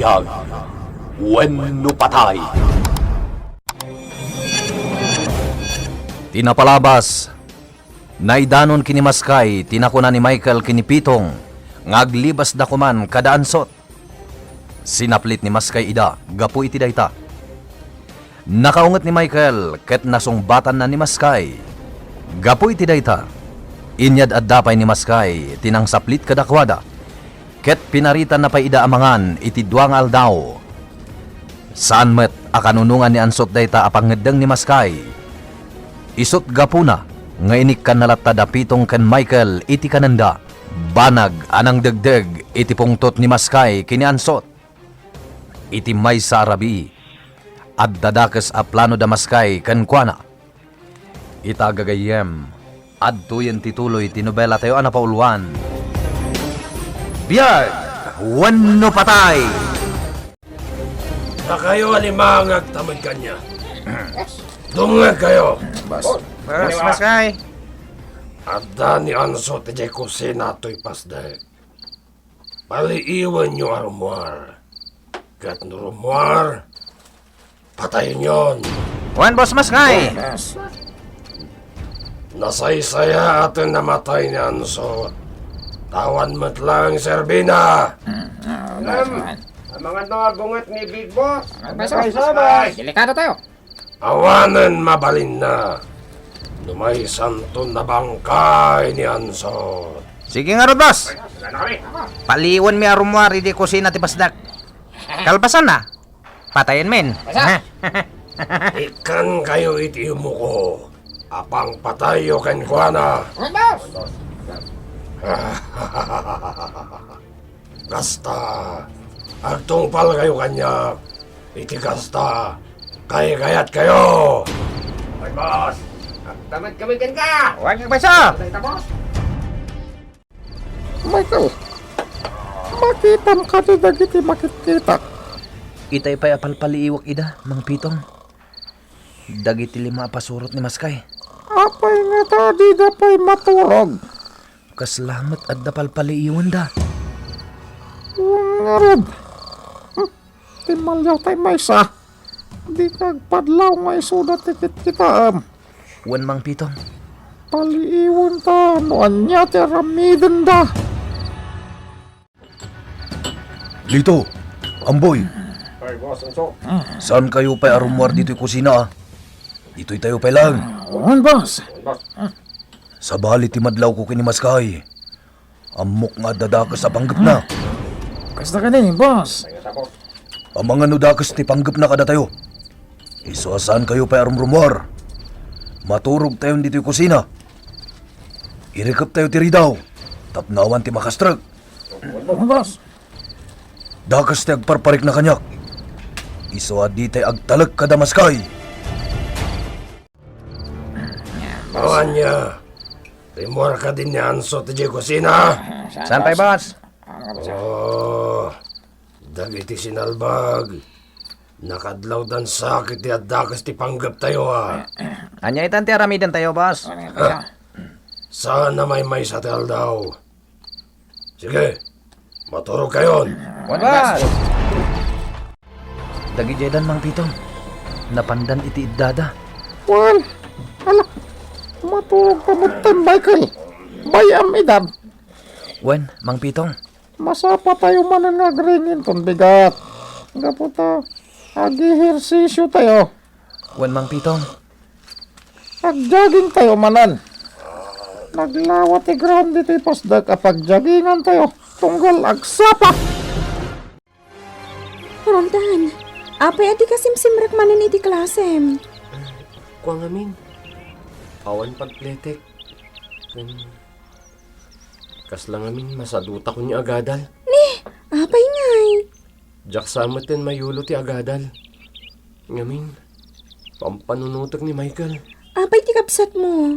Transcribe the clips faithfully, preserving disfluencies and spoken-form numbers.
Tag wenno patay. Ti napalabas, naidanon ken ni Maskay ti nakuna ni Michael ken ni Pitong nga aglibasda koman kada ansot. Sinaplit ni Maskay ida gapu iti dayta. Nakaunget ni Michael ket nasungbatanna ni Maskay. Gapu iti dayta, inyad-adda pay ni Maskay ti nangsaplit kadakuada, ket pinaritanna pay ida a mangan iti dua nga aldaw. Saan met a kanunongan ni Ansot dayta a pangngeddeng ni Maskay. Isut' gapuna nga inikkanna latta da Pitong ken Michael iti kanenda. Banag a nangdegdeg iti pungtot ni Maskay ken ni Ansot. Iti maysa a rabii, adda dakes a plano da Maskay kenkuana. Ita gagayyem, adtoyen ti tuloy ti nobelatayo a napauluan, Biag wenno Patay! Dakayo a lima nga agtameg kaniak, dumngegkayo. Boss. Boss, Maskay. Adda ni Ansot idiay kusina toy pasdek. Paliiwenyo a rummuar. Ket no rummuar, patayenyon. Wen, Boss Maskay. Nasaysayaaten a namatay ni Ansot. Awan met laeng serbina. Ngem, amangan no agunget ni Big Boss. Boss Maskay. Delikado tayo. Awanen mabalinna no maysanto nabangkay ni Ansot. Sige ngarud, boss. Paliiwenmi a rummuar idiay kusina ti pasdek. Kalpasanna, patayenmin. Ikkankayo iti umuko a pangpatayyo kenkuana. Kasta, agtungpalkayo kaniak. Iti kasta, kaykayatkayo. Hoy, boss! Agtamedkami kenka! Wen, boss! Dayta, boss! Michael, makitam kadi dagiti makitkitak? Itay pay a palpaliiwak ida, Mang Pitong. Dagiti lima a pasurot ni Maskay. Apay ngata dida pay maturog? Kasla met adda palpaliiwenda. Wen ngarud. Hmm, timmaliaw tay maysa. Dika agpadlaw nga isuda ti kitkitaem. Wen, Mang Pitong. Paliiwenta no ania ti aramidenda. Lito, Amboy. Ay, boss, Ansot. Saankayo pay a rummuar ditoy kusina, a? Ditoy tayo pay laeng. Wen, boss. Wen, boss. Sabali ti madlawko ken ni Maskay, ammok nga adda dakes a panggepna. Kasta kadi, boss. Amangan no dakes ti panggepna kadatayo. Isu a saankayo pay a rumrummuar. Maturogtayon ditoy kusina. Irikeptayo ti ridaw tapno awan ti makastrek. Boss. Dakes ti agparparikna kaniak. Isu a ditay agtalek kada Maskay. Awan nia. Rimmuar kadi ni Ansot idiay kusina? Saan pay, boss? Oh, dagiti sinalbag, nakadlawdan sakit ti addakes ti panggeptayo, a. Ania itan ti aramidentayo, boss? Saan a maymaysa ti aldaw. Sige, maturogkayon. Wen, boss. Dagidiaydan, Mang Pitong. Napandan iti iddada. Wen, ala, maturogka metten, Michael. Bay-am idan. Wen, Mang Pitong. Masapatayo manen nga agriing inton bigat. Gapu ta agehersisyotayo. Wen, Mang Pitong. Agjoggingtayo manen. Naglawa ti ground ditoy pasdek a pagjoggingantayo tunggal agsapa. Roldan, apay a dika simsimrek manen iti klasem? Kua ngamin, awan pagpletek. Ken kasla ngamin, masadutakon nga agadal. Ni, apay ngay? Diak sa metten mayulo ti agadal. Ngamin, pampanunotek ni Michael. Apay ti kabsatmo?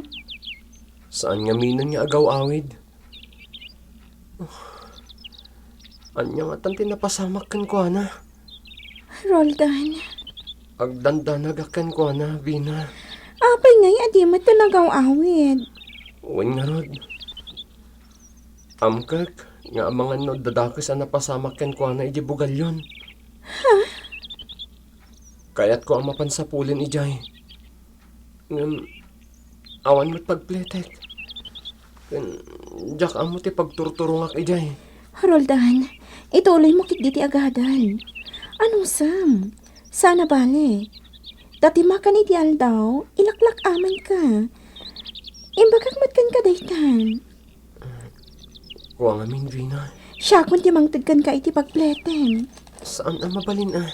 Saan ngaminen nga agaw-awid. Ania ngatan ti napasamak kenkuana? Roldan. Agdandanagak kenkuana, Bina. Apay ngay a di met nagaw-awid? Wen ngarud. Amkek nga amangan no adda dakes a napasamak kenkuana idiay bugalyon. Kayatko a mapan sapulen idiay. Ngem awan met pagpletek. Ken diak ammo ti pagturturongak idiay. Roldan, ituloymo ketdi ti agadal. Anusem? Saan a bale. Ta ti makan iti aldaw, ilaklak-amanka. Imbagak met kenka daytan. Kua ngamin, Vina. Siakon ti mangted kenka iti pagpletem. Saan a mabalin a.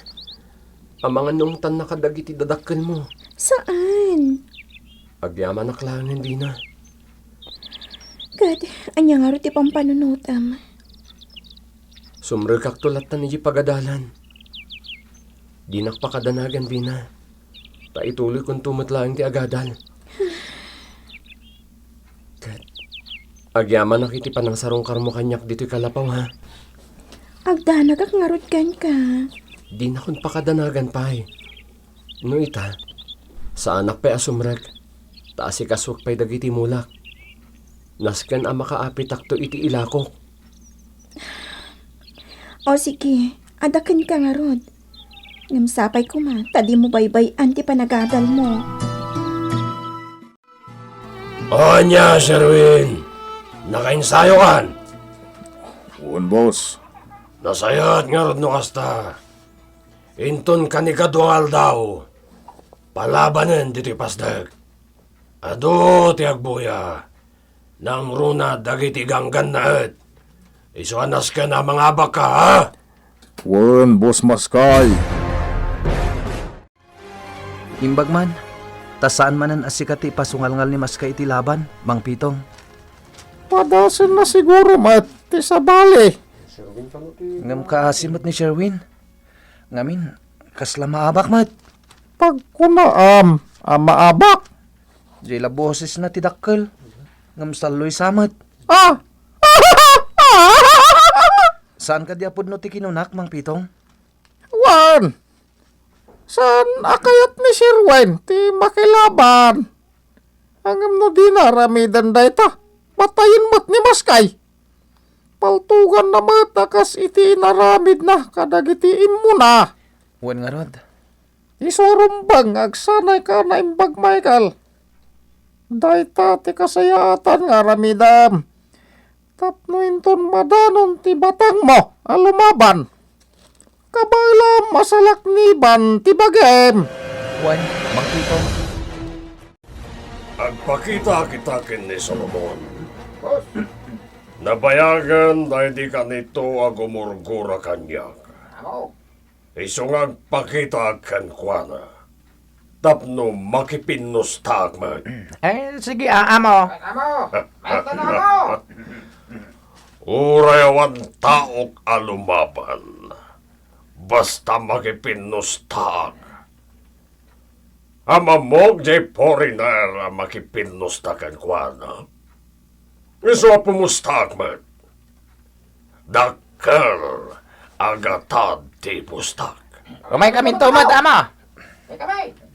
Amangan no ungtanna kadagiti dadakkelmo. Saan? Agyamanak laengen, Vina. Ket ania ngarud ti pampanunotem? Sumrekakto lattan iti pagadalan. Dinak pakadanagan, Vina. Ta ituloykonto met laeng ti agadal. Ket agyamanak iti panangsarungkarmo kaniak ditoy kalapaw, ha? Agdanagak ngarud kenka. Dinakon pakadanagan pay. No ita, saanak pay a sumrek, ta asikasuek pay dagiti mulak. Nasken a makaapitakto iti ilakok. O sige, adda kenka ngarud. Ngem sapay koma ta dimo baybay-an ti panagadalmo. Ania, Sherwin? Nakainsayokan? Wen, boss. Nasayaat ngarud no kasta. Inton kanikadua nga aldaw, palabanen ditoy pasdek. Adu ti agbuya. Nangruna dagiti ganggannaet. Isu a nasken a mangabakka, ha? Wen, Boss Maskay. Imbag man, ta saan manen a sika ti ipasungalngal ni Maskay iti laban, Mang Pitong. Padasenna siguro met ti sabali. Ngem kaasi met ni Sherwin. Ngamin, kasla maabak met. Pagkunaam a maabak? Diay la bosesna ti dakkel, ngem salloy sa met. Ah! Saan kadi a pudno ti kinunak, Mang Pitong? Wen, saan a kayat ni Sherwin ti makilaban? Ngem no dina aramiden dayta, patayen met ni Maskay. Paltoganna met a kas iti inaramidna kadagiti immuna. Wen ngarud. Isu rumbeng nga agsanayka a naimbag, Michael. Dayta ti kasayaatan nga aramidem. Tapno inton madanon ti batangmo a lumaban, kabaelam a salakniban ti bagim. Wen, Mang Pitong. Agpakitaak ita ken ni Solomon. Nabayagen daydi kanito a gumurgura kaniak. Isu nga agpakitaak kenkuana tapno makipinnustaak met. Eh, sige, a-, amo. Amo! Mayat na, amo! Uray awan taok a lumaban, basta makipinnustaak. Am-ammok jay foreigner a makipinnusta kenkuana. Isu a pumustaak met. Dakkel a gatad ti ipustak. Umaykaminto met, ama.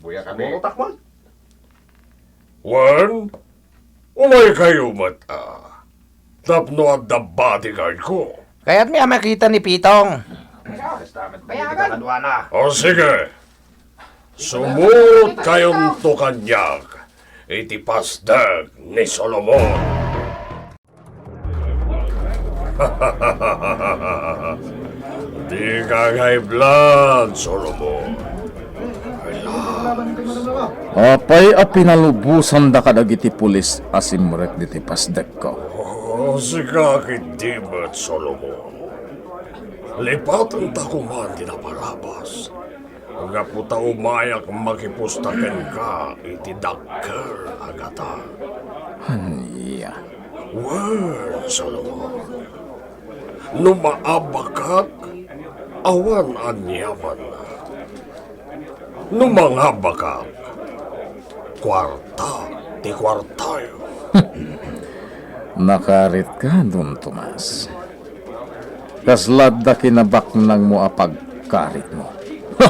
Buya kami. Wen, umaykayo met, a. Tapno adda bodyguardko. Kayatmi a makita ni Pitong. O sige. Sumurot kayonto kaniak iti pasdek ni Solomon. Dika high blood, Solomon. Relax. Apay a pinalubosanda kadagiti pulis a simrek diti pasdekko? Oh, sika ketdi met, Solomon. Lipatenta koman ti napalabas. Gapu ta umayak makipusta kenka iti dakkel a gatad. Ania? Wen, Solomon, no maabakak, awan aniamanna. No mangabakak, kuarta ti kuartayo. Nakaritka, Don Tomas. Kasla adda kinabaknangmo a pagkaritmo. Ha!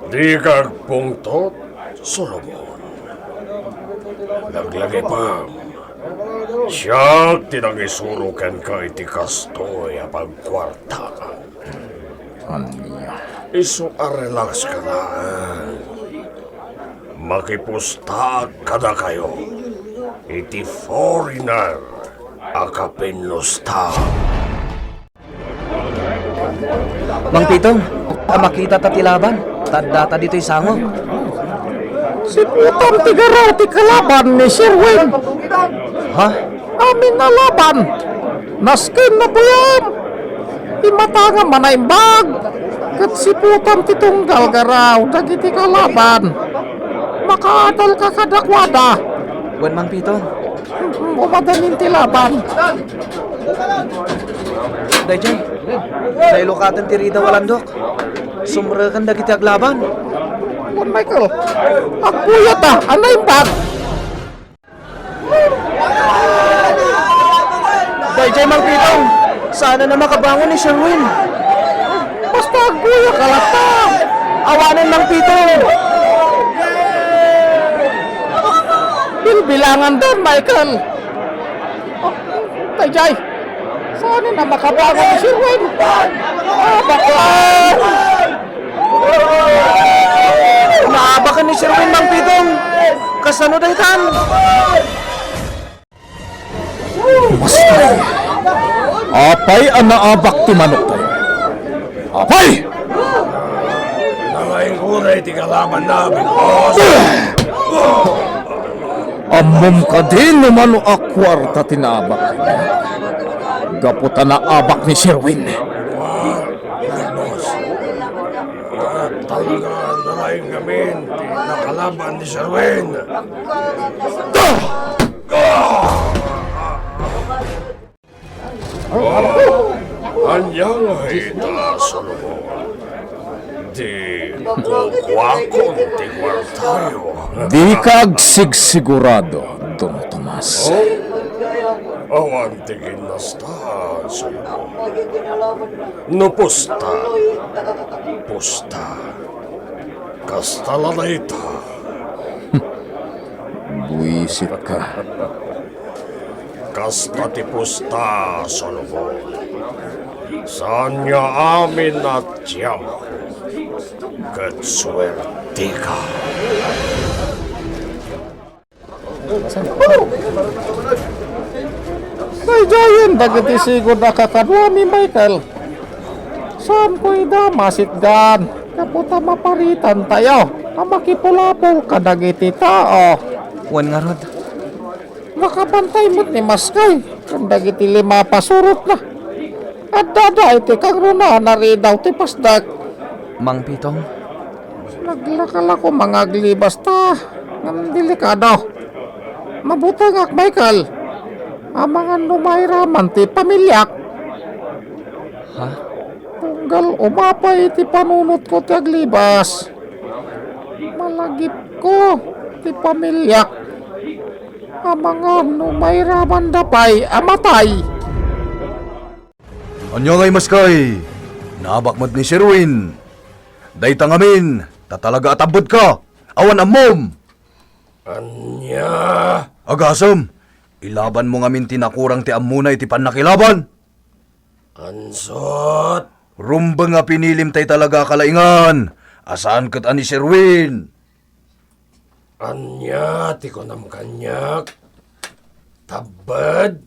Dika agpungtot, Solomon. Laglagipem. Siak ti nangisuro kenka iti kastoy a pagkuartaan. Ania? Isu a relax ka laeng. Makipustak kadakayo iti foreigner a kapinnusta. Mang Pitong, a makita ta ti laban, ta addata ditoy sango. Siputam ti garaw ti kalaban ni Sherwin. Ha? Amin a laban. Nasken na puyam. Imatangam a naimbag. Ket siputam ti tunggal garaw dagiti kalaban. Makaadalka kadakuada. Wen, Mang Pitong. Umadanin ti laban. Daydiay, nailukaten ti rida a landok. Sumreken dagiti aglaban. Wen, Michael, agbuyata a naimbag. Daydiay, Mang Pitong, saan a makabangon ni Sherwin. Basta agbuyaka latta. Awanen, Mang Pitong. Bilbilangan dan, Michael. Daydiay, saan a makabangon ni Sherwin. Ah, bakla! Naabakan ni Sherwin, Mang Pitong. Kasano daytan? Maskay. Apay a naabak ti manoktayo? Apay! Nalaing unay ti kalaban namin, boss. Ammom kadi no mano a kuarta ti naabak? Gapu ta naabak ni Sherwin. Boss. Ah, talaga, nalaing ngamin ti nakalaban ni Sherwin. Ania nga ita, Solomon? Di kukuakon ti kuartayo. Dika agsigsigurado, Don Tomas. Oh? Awan ti ginnastan, Solomon. No pusta, pusta. Kasta la dayta. Buisit ka. Kasta ti pusta, Solomon. Saan nga amin a tiempo ket suerteka. Daydiayen dagiti sigud a kakaduami, Michael. Saanko ida masitgan gapu ta maparitantayo a makipulapol kadagiti tao. Wen ngarud, nakabantay met ni Maskay ken dagiti lima a pasurotna. Addada iti kangruna a naridaw ti pasdek. Mang Pitong. Naglakala ko nga aglibasta ngem delikado. Mabutengak, Michael. Amangan no mairaman ti pamiliak. Ha? Tunggal umapay ti panunotko ti aglibas. Malagipko ti pamiliak. Amangan no mairamanda pay a matay. Ania ngay, Maskay? Naabak met ni Sherwin. Dayta ngamin, ta talaga a tabbedka. Awan ammom. Ania? Agasem, ilabanmo ngamin ti nakurang ti ammona iti pannakilaban. Ansot? Rumbeng a pinilim tay talaga a kalaingan, a saan ket a ni Sherwin. Ania ti kunam kaniak? Tabbed?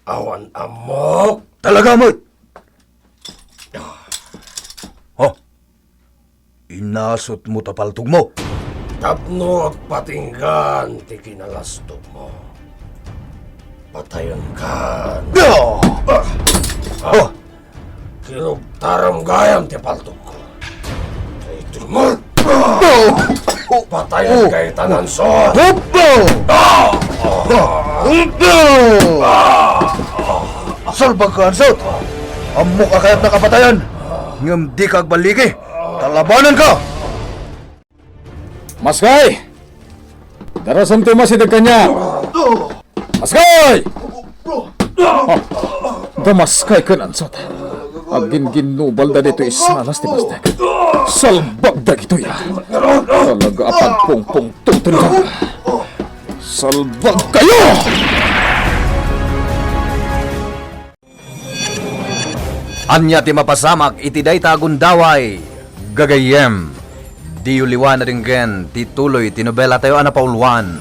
Awan ammok? Talaga met! Ha? Inasutmo ta paltogmo? Tapno agpatinggan ti kinalastogmo. Patayenkan. Ah! Ah! Ah! Kinugtaram gayam ti paltogko. Daytoy met! Ah! Patayen kay tanan, sot! Hubbo! Ah! Ah! Hubbo! Ah! Salbag ka, Ansot! Ammok a kayatnak a patayan, ngem dika agballigi. Talabananka! Maskay! Darasem ti umasideg kaniak! Maskay! Ah, da Maskay ken Ansot. Aginginnubalda ditoy salas ti pasdek. Salbag dagitoy, ah. Talaga a pagpungpungtotenka. Salbag kayo! Ania ti mapasamak iti dayta a gundaway, gagayyem? Diyo liwa nadenggen ti tuloy ti nobelatayo a napauluan,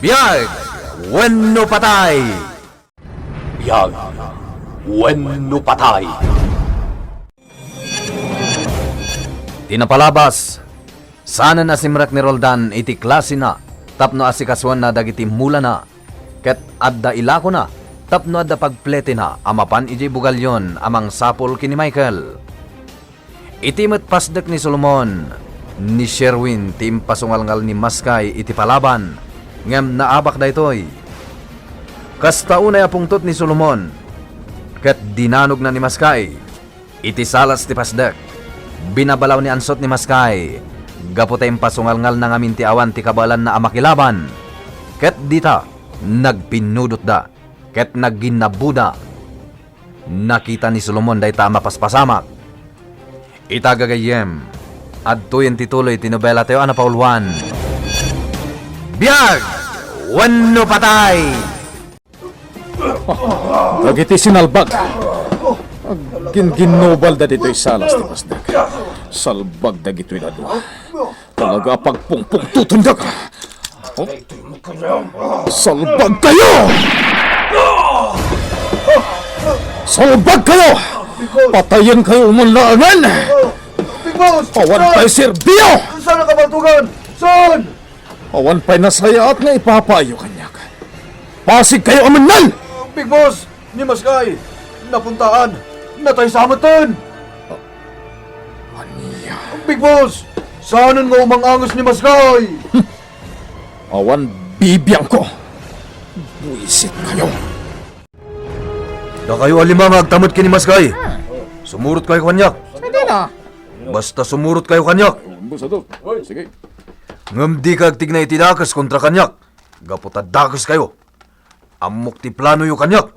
Biag wenno Patay! Biag wenno Patay! Ti napalabas, saan a simrek ni Roldan iti klasena tapno asikasuenna dagiti mulana, ket adda ilakona tapno adda pagpletina a mapan idiay bugalyon a mangsapul ken ni Michael. Iti met pasdek ni Solomon, ni Sherwin ti impasungalngal ni Maskay iti palaban, ngem naabak daytoy. Kasta unay a pungtot ni Solomon, ket dinanogna ni Maskay. Iti salas ti pasdek, binabalaw ni Ansot ni Maskay gapu ta impasungalngalna ngamin ti awan ti kabaelanna a makilaban, ket dita, nagpinnudotda ket nagginnaboda. Nakita ni Solomon dayta a mapaspasamak. Ita, gagayyem, adtoyen ti tuloy ti nobelatayo a napauluan, Biag wenno Patay! Dagiti sinalbag, agginginnubalda ditoy salas ti pasdek. Salbag dagitoy dadua. Talaga a pagpungpungtotendaka. Salbag kayo! Salbag kayo! Patayen kayo man laengen! Big Boss! Awan pay serbio! Saan a kabaltugan? Saan? Awan pay nasayaat nga ipapaayo kaniak. Pasig kayo a mennel! Big Boss, ni Maskay, napuntaan, natay sa metten! Ania? Big Boss, saanen nga umang-anges ni Maskay? Awan bibiangko. Buisit kayo. Dakayo a lima nga agtamed ken ni Maskay. Sumurot kayo kaniak. Sadino? Basta sumurot kayo kaniak. Sige. Ngem dika agtigna iti dakes kontra kaniak, gapu ta dakes kayo. Ammok ti planoyo kaniak.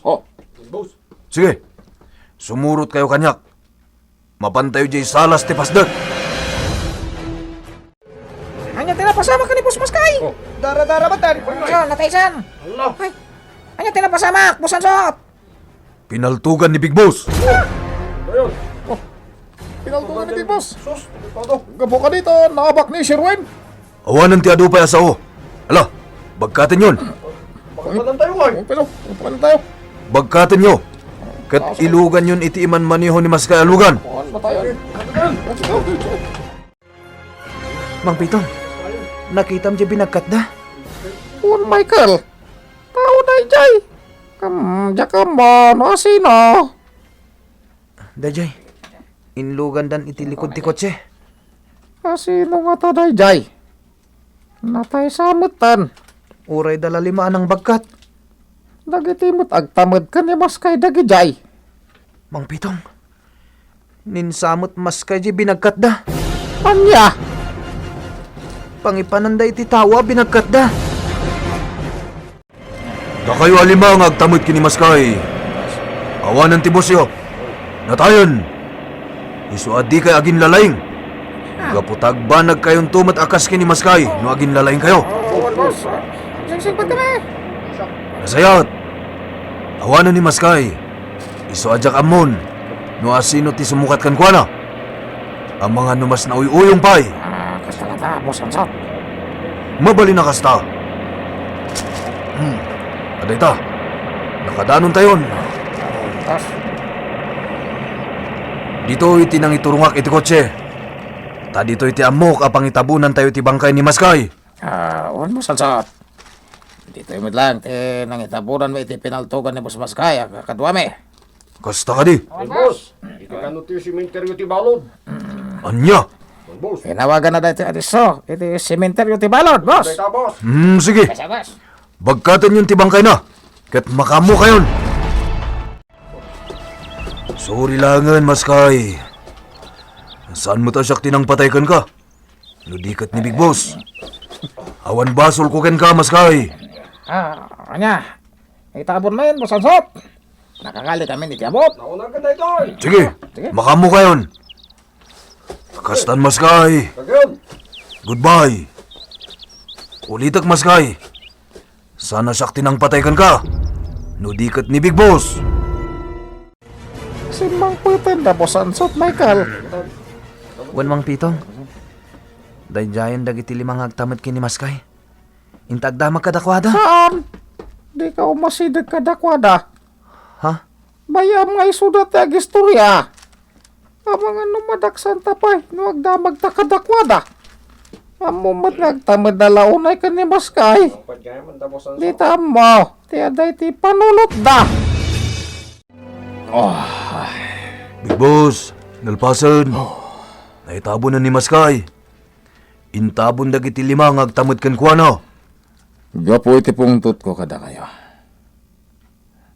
Oh. Sige. Sumurot kayo kaniak. Mapantayo diay salas ti pasdek. Ania ti napasamak ken ni Boss Maskay? Oh. Dara-dara metten. Ano, natay san? Ay, ania ti napasamak, Boss Ansot? Pinaltugan ni Big Boss. Ayun. Oh. Pinaltugan ni Big Boss. Sus, ano to? Gapu kadita, naabak ni Sherwin. Awanen ti adu pay a sao. Ala, bagkatenyon. Pagpalan tayo, ay. Pero, pagpalan tayo. Bagkatenyo. Ket iluganyon iti imanmaneho ni Maskay a lugan. Pagpalan tayo. Mang Pitong, nakitam diay binagkatda? Wen, Michael. Tao daydiay. Kam, diak ammo no asino. Daydiay, inlugandan iti likod ti kotse. Asino ngata daydiay? Natay sa metten. Uray da la lima a nangbagkat. Dagiti met agtamed ken ni Maskay dagidiay. Mang Pitong, ninsa met Maskay diay binagkatda. Ania? Pangipananda iti tao a binagkatda. Dakayo a lima nga agtamed ken ni Maskay, awanen ti bossyo. Natayen. Isu a dikay aginlalaing. Gapu ta agbanagkayonto met a kas ken ni Maskay no aginlalaingkayo. Oo, boss. Singsingpet kami. Nasayaat. Awanen ni Maskay. Isu a diak ammon no asino ti sumukat kenkuana. Amangan no mas nauy-uyong pay. Ah, kasta ngata, Boss Ansot. Mabalin a kasta. Hmm. Adda ita. Nakadanontayon. Ditoy ti nangiturongak iti kotse. Ta ditoy ti ammok a pangitabonantayo ti bangkay ni Maskay. Ah, wen, Boss Ansot. Ditoy met laeng ti nangitabonanmi iti pinaltugan ni Boss Maskay a kakaduami. Kasta kadi? Ay, boss, iti kano ti sementeryo ti balod? Ania? Ay, boss. Inawaganna daytoy a disso iti sementeryo ti balod, boss. Dayta, boss. Hmm, sige. Kasta, boss. Bagkatenyon ti bangkayna, ket makaammokayon. Sorry laengen, Maskay. Saan met a siak ti nangpatay kenka? No di ket ni Big Boss. Awan basolko kenka, Maskay. Ah, ania? Itabon men, Boss Ansot. Nakakali kami ni Tiabot. Nauna ka na ito, eh. Sige, sige. Makaammokayon. Kastan, Maskay. Kagyan. Goodbye. Ulitek, Maskay. Saan a siak ti nangpatay kenka. No di ket ni Big Boss. Simmangpeten da, Boss Ansot, Michael. Wen, Mang Pitong. Daydiayen dagiti lima nga agtammed ken ni Maskay. Inta agdamag kadakuada. Saan? Dika umasideg kadakuada. Ha? Bay-am nga isuda ti agistorya. Amangan no madaksanta pay no agdamagta kadakuada. Ammo met nga agtamedda la unay ken ni Maskay. Dita ammo ti adda iti panunotda. Ah. Big Boss, nalpasen. Oh. Naitabonen ni Maskay. Intabon dagiti lima nga agtammed kenkuana. Gapu iti pungtotko kadakayo,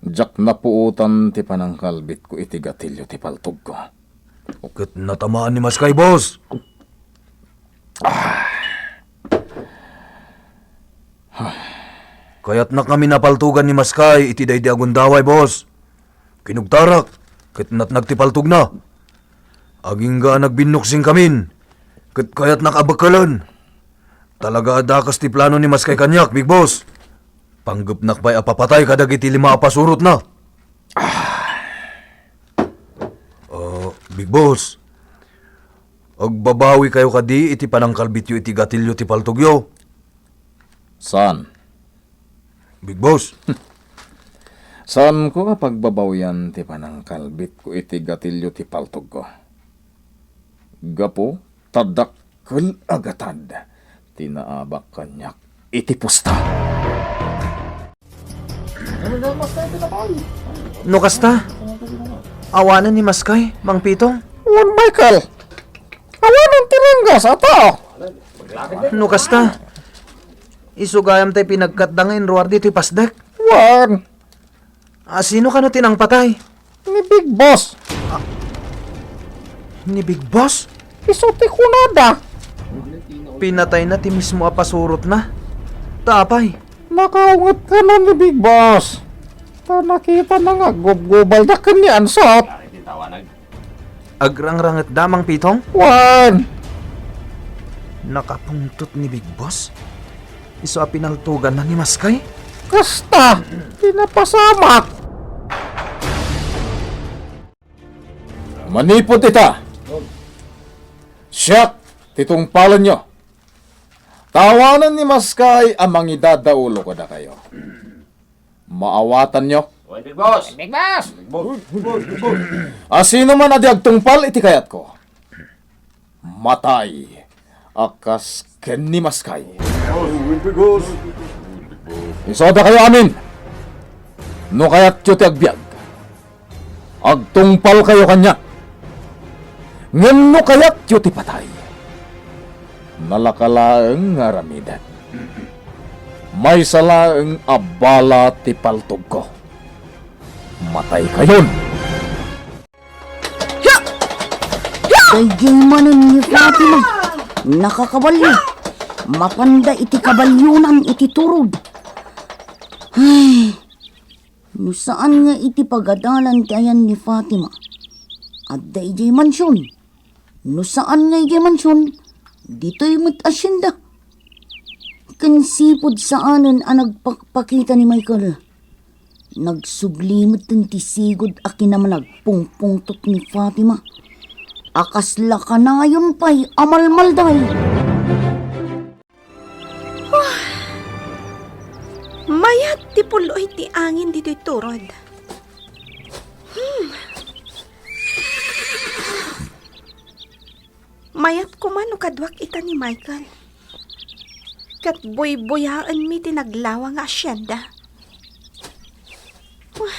diak napuotan ti panangkalbitko iti gatilio ti paltogko. Ket natamaan ni Maskay, boss. Kayatnak ngamin a paltogan ni Maskay iti daydi a gundaway, boss. Kinugtarak, ket natnag ti paltogna. Agingga a nagbinnuksinkamin, ket kayatnak a bekkelen. Talaga a dakes ti plano ni Maskay kaniak, Big Boss. Panggepnak pay a papatay kadagiti lima a pasurotna. Ah, Big Boss, agbabawikayo kadi iti panangkalbityo iti gatilio ti paltogyo? Saan? Big Boss. Saanko a pagbabawian ti panangkalbitko iti gatilio ti paltogko. Gapu ta dakkel a gatad ti naabak kaniak iti pusta. No kasta, awanen ni Maskay, Mang Pitong? Wen, Michael, awanen ti renggas a tao. No kasta, isu gayam tay pinagkatda nga inruar ditoy pasdek? Wen. A, sino kano ti nangpatay? Ni Big Boss. A, ni Big Boss? Isu ti kunada. Pinatayna ti mismo a pasurotna. Ta apay? Nakaunget kano ni Big Boss. Ta nakitana nga aggubgubalda ken ni Ansot. Agrangrangetda, Mang Pitong? Wen! Nakapungtot ni Big Boss? Isu a pinaltoganna ni Maskay? Kasta ti napasamak! Manipud ita, siak ti tungpalenyo. Ta awanen ni Maskay a mangidadaulo kadakayo. Maawatanyo? Oy, Big Boss! Big Boss! Big Boss! Big Boss! Big Boss! A sino man a di agtungpal iti kayatko, matay a kas ken ni Maskay. Oy, Big Boss! Isu dakayo amin, no kayatyo ti agbiag, agtungpalkayo kaniak. Ngem no kayatyo ti patay, nalaka laeng nga aramiden. Maysa laeng a bala ti paltogko. Mataykayon! Ya! Ya! Daydiay manen ni Fatima. Nakakabalio. Mapanda iti kabalionan iti turod. Ay, no saan nga iti pagadalan ti ayan ni Fatima, adda idiay mansion. No saan nga idiay mansion, ditoy met asienda. Ken sipud saanen a nagpakpakita ni Michael, nagsubli metten ti sigud a kinamanagpungpungtot ni Fatima a kasla kanayon pay a malmalday. Huh! Mayat ti pul-oy ti angin ditoy turod. Hmm. Mayat koma no kaduak ita ni Michael. Ket buybuyaenmi ti naglawa nga asienda. Huh.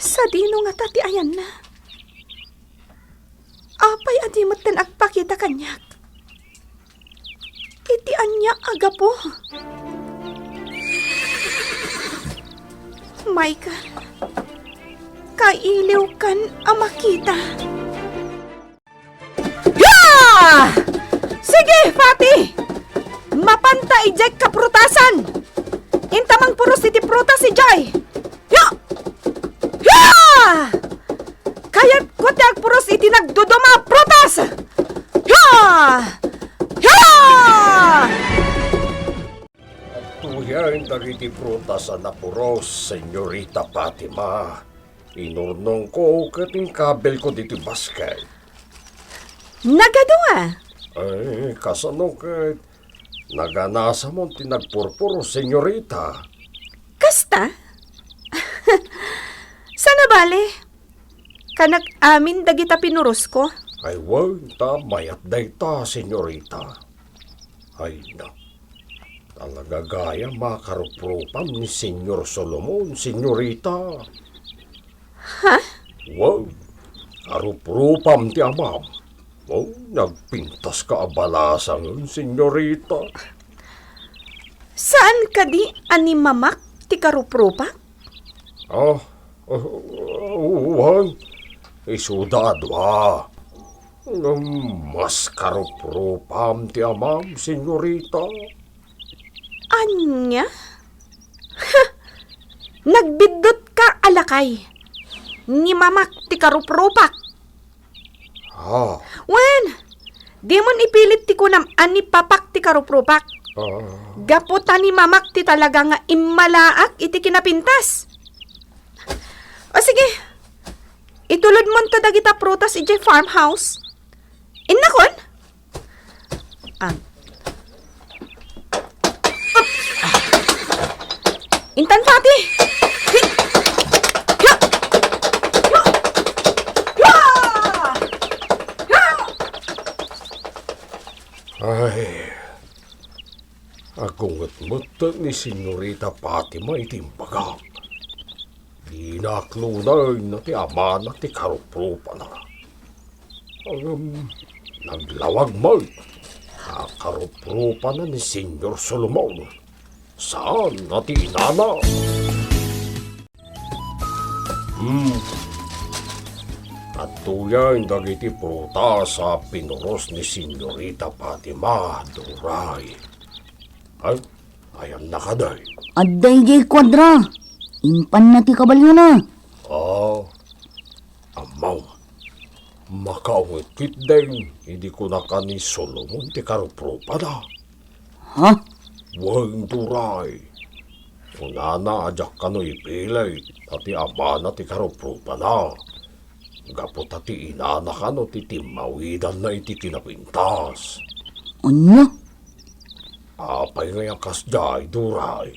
Sadino ngata ti ayanna? Apay a di metten agpakita kaniak? Iti ania a gapu? Michael, kailiwkan a makita. Ya! Sige, Fati! Mapanta idiay kaprutasan! Inta mangpuros iti prutas idiay! Ya! Ya! Kayatko ti agpuros iti nagduduma a prutas! Ya! Ya! Tuyan dagiti prutas a napuros, Senyorita Fatima. Inurnongko ket inkabelko ditoy basket. Nagadu a! Ay, kasano ket naganasamon ti nagpurpuro, senyorita? Kasta? Sana bale, kanak amin dagita pinurosko? Ay, wen, ta mayat dayta, senyorita. Ay, na. Talaga gayam a karuprupam ni Senyor Solomon, senyorita. Ha? Wow, karuprupam ti amam. Wow, nagpintas ka a balasangen, senyorita. Saan kadi a ni mamak ti karuprupak? Ah, ah, wen, isuda a dua. Ngem mas karuprupam ti amam, senyorita. Ania? Ha! Nagbiddut ka a lakay. Ni mamak ti karuprupak. Ah. Wen, dimon ipilit ti kunam a ni papak ti karuprupak. Ah. Gapu ta ni mamak ti talaga nga immalaak iti kinapintas. O sige, itulodmonto dagita prutas idiay farmhouse. Innakon? Ah. Intan, Fati! Ay, agunget met ni Senyorita Fatima iti imbagak. Dina aklunay no ti amana ti karuprupana. Ngem naglawag met a karuprupana ni Senyor Solomon. Saan a ti inana? Hmm. Adtoyen dagiti prutas a pinuros ni Senyorita Fatima, Duray. Ay, ayanna kadi? Adda idiay kuadra. Impanna ti kabaliona. Ah, Ammom, makaunget ketdin idi kunaka ni Solomon ti karuprupana. Ha? Wen, Duray. Kunana a diak kano ipilit a ti amana ti karuprupana. Gapu ta ti inana kano ti timmawidanna iti kinapintas. Ania? Apay ngay a kasdiay, Duray?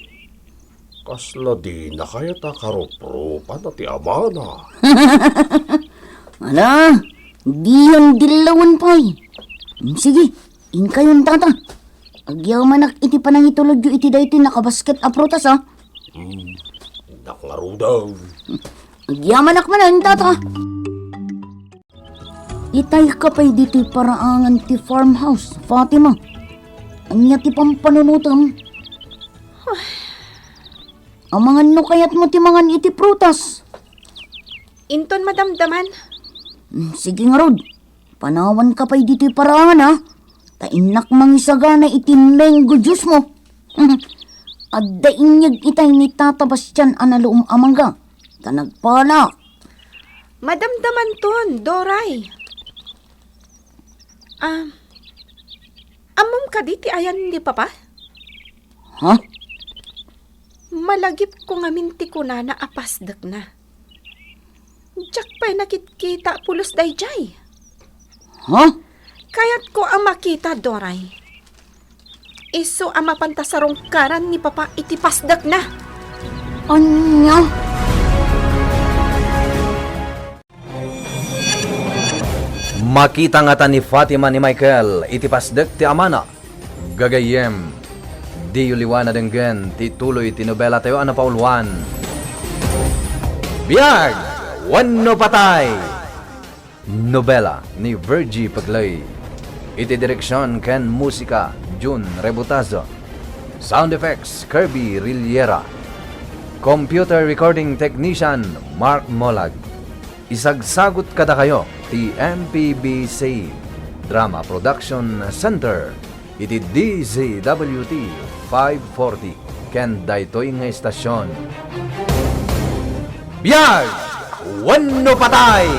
Kasla dina kayat a karuprupana ti amana. Ala, diyon dillawen pay. Mm, sige, inkayon, tata. Agyamanak iti panangitulodyo iti daytoy nakabasket a prutas, a. Hmm, innak ngaruden. Agyamanak manen, tata. Itayka pay ditoy paraangan ti farmhouse, Fatima. Ania ti pampanunotem? Amangan no kayatmo ti mangan iti prutas. Inton madamdaman. Mm, sige ngarud. Panawanka pay ditoy paraangan, a. Ta innak mangisagana iti mango juice mo. Adda inyeg itay ni Tata Bastian a naluom a mangga. Ta nagpalak. Madamdamanton, Doray. Ah, ammom kadi ti ayan ni Papa? Ha? Malagipko ngamin ti kunana a pasdekna. Diak pay nakitkita pulos daydiay. Ha? Kayatko a makita, Doray. Isu a mapanta sarungkaran ni Papa iti pasdekna. Ania? Makita ngata ni Fatima ni Michael iti pasdek ti amana. Gagayyem, diyo liwan a denggen ti tuloy ti nobelatayo a napauluan, Biag wenno Patay! Nobela ni Virgie Pegley. Iti direksion ken musika, Jun Rebutazo. Sound effects, Kirby Riliera. Computer recording technician, Mark Molag. Isagsagut kadakayo ti M P B C Drama Production Center iti D Z W T five forty ken daytoy nga istasyon. Biag wenno patay!